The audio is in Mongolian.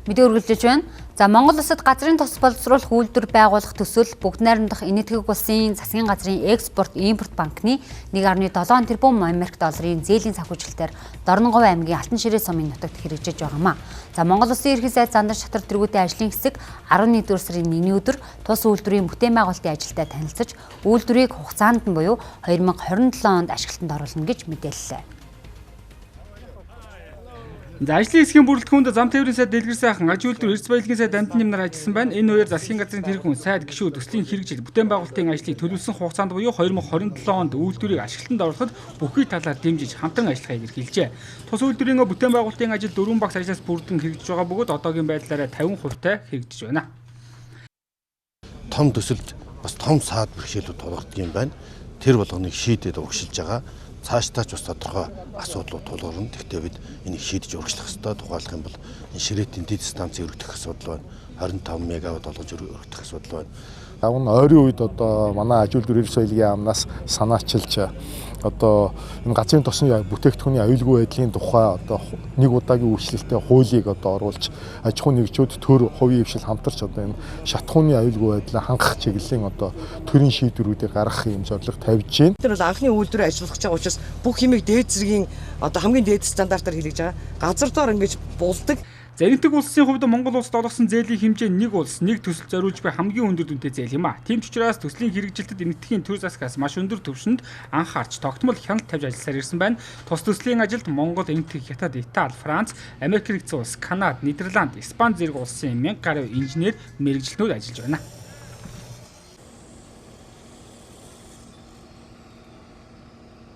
Мэдээ үргэлжлэж байна. За, Монгол улсад газрын тос боловсруулах үйлдвэр байгуулах төсөл Бүгд Найрамдах Энэтхэг улсын засгийн газрын экспорт импорт банкны 1.7 тэрбум Америк долларын зээлийн санхүүжилтээр Дорноговь аймгийн Алтан ширээ сумын нутагт хэрэгжиж байгаамаа. За, Монгол улсын ерхий сайд Зандар Шатар тэргүүтийн ажлын хэсэг 11 сарын 1-ний өдөр тус үйлдвэрийн бүтээн байгуулалтын ажилтай танилцаж, үйлдвэрийг хугацаанд нь буюу 2027 онд ашиглалтанд оруулна гэж мэдээллээ. За, ажлын хэсгийн бүрэлдэхүүнд зам тээврийн сайд Дэлгэр сайхан, аж үйлдвэр Эрдэс баялагын сайд Амтан нэмнэр ажилласан байна. Энэ үеэр засгийн газрын тэргүүн, сайд, гишүүд төслийн хэрэгжил, бүтээн байгуулалтын ажлыг төлөвлөсөн хугацаанд буюу 2027 онд үйлдвэрийг ашиглалтанд оруулахад бүхий талаар дэмжиж хамтран ажиллахыг эрхэлжээ. Тус үйлдвэрийн бүтээн байгуулалтын ажил дөрвөн багц ажлаас бүрдэн хэрэгжиж байгаа бөгөөд одоогийн байдлаараа 50% хэрэгжиж байна. Том төсөлд бас том саад бэрхшээлүүд тулгардаг юм байна. Тэр болгоныг шийдээд урагшилж байгаа. Цаашдаа ч бас тодорхой асуудлууд тулгарна. Гэхдээ бид энийг шийдэж урагшлах ёстой. Тухайлах юм бол энэ ширээтийн дэд станцыг өргөдөх асуудал байна. 25 мегаватт болгож өргөдөх асуудал байна. Давн ойрын үед одоо манай аж үйлдвэр эрдэс баялагын яамнаас санаачилж одоо энэ газрын тосны бүтээгдэхүүний аюулгүй байдлын тухай одоо нэг удаагийн үйлчлэлтэй хуулийг одоо оруулж, аж ахуйн нэгжүүд, төр, хувийн хэвшил хамтарч одоо энэ шатахууны аюулгүй байдлаа хангах чиглэлийн одоо төрийн шийдвэрүүдийг гаргах юм зорилго тавьж байна. Тэр бол анхны үйлдвэрээ ажиллах гэж байгаа учраас бүх юмыг дээд зэргийн одоо хамгийн дээд стандартаар хийлгэж байгаа. Газар доор ингэж булдаг. За, Энэтхэг улсын хувьд Монгол улсад олгосон зээлийн хэмжээ нэг улс нэг төсөл зориулж буй хамгийн өндөр дүнтэй зээл юм а. Тийм ч учраас төслийн хэрэгжилтэд Энэтхэгийн төр засгаас маш өндөр түвшинд анхаарч, тогтмол хяналт тавьж ажилласаар ирсэн байна. Тус төслийн ажилд Монгол, Энэтхэг, Хятад, Итали, Франц, Америк нэгдсэн улс, Канада, Нидерланд, Испани зэрэг улсын 1000 гаруй инженер мэргэжилтнүүд ажиллаж байна.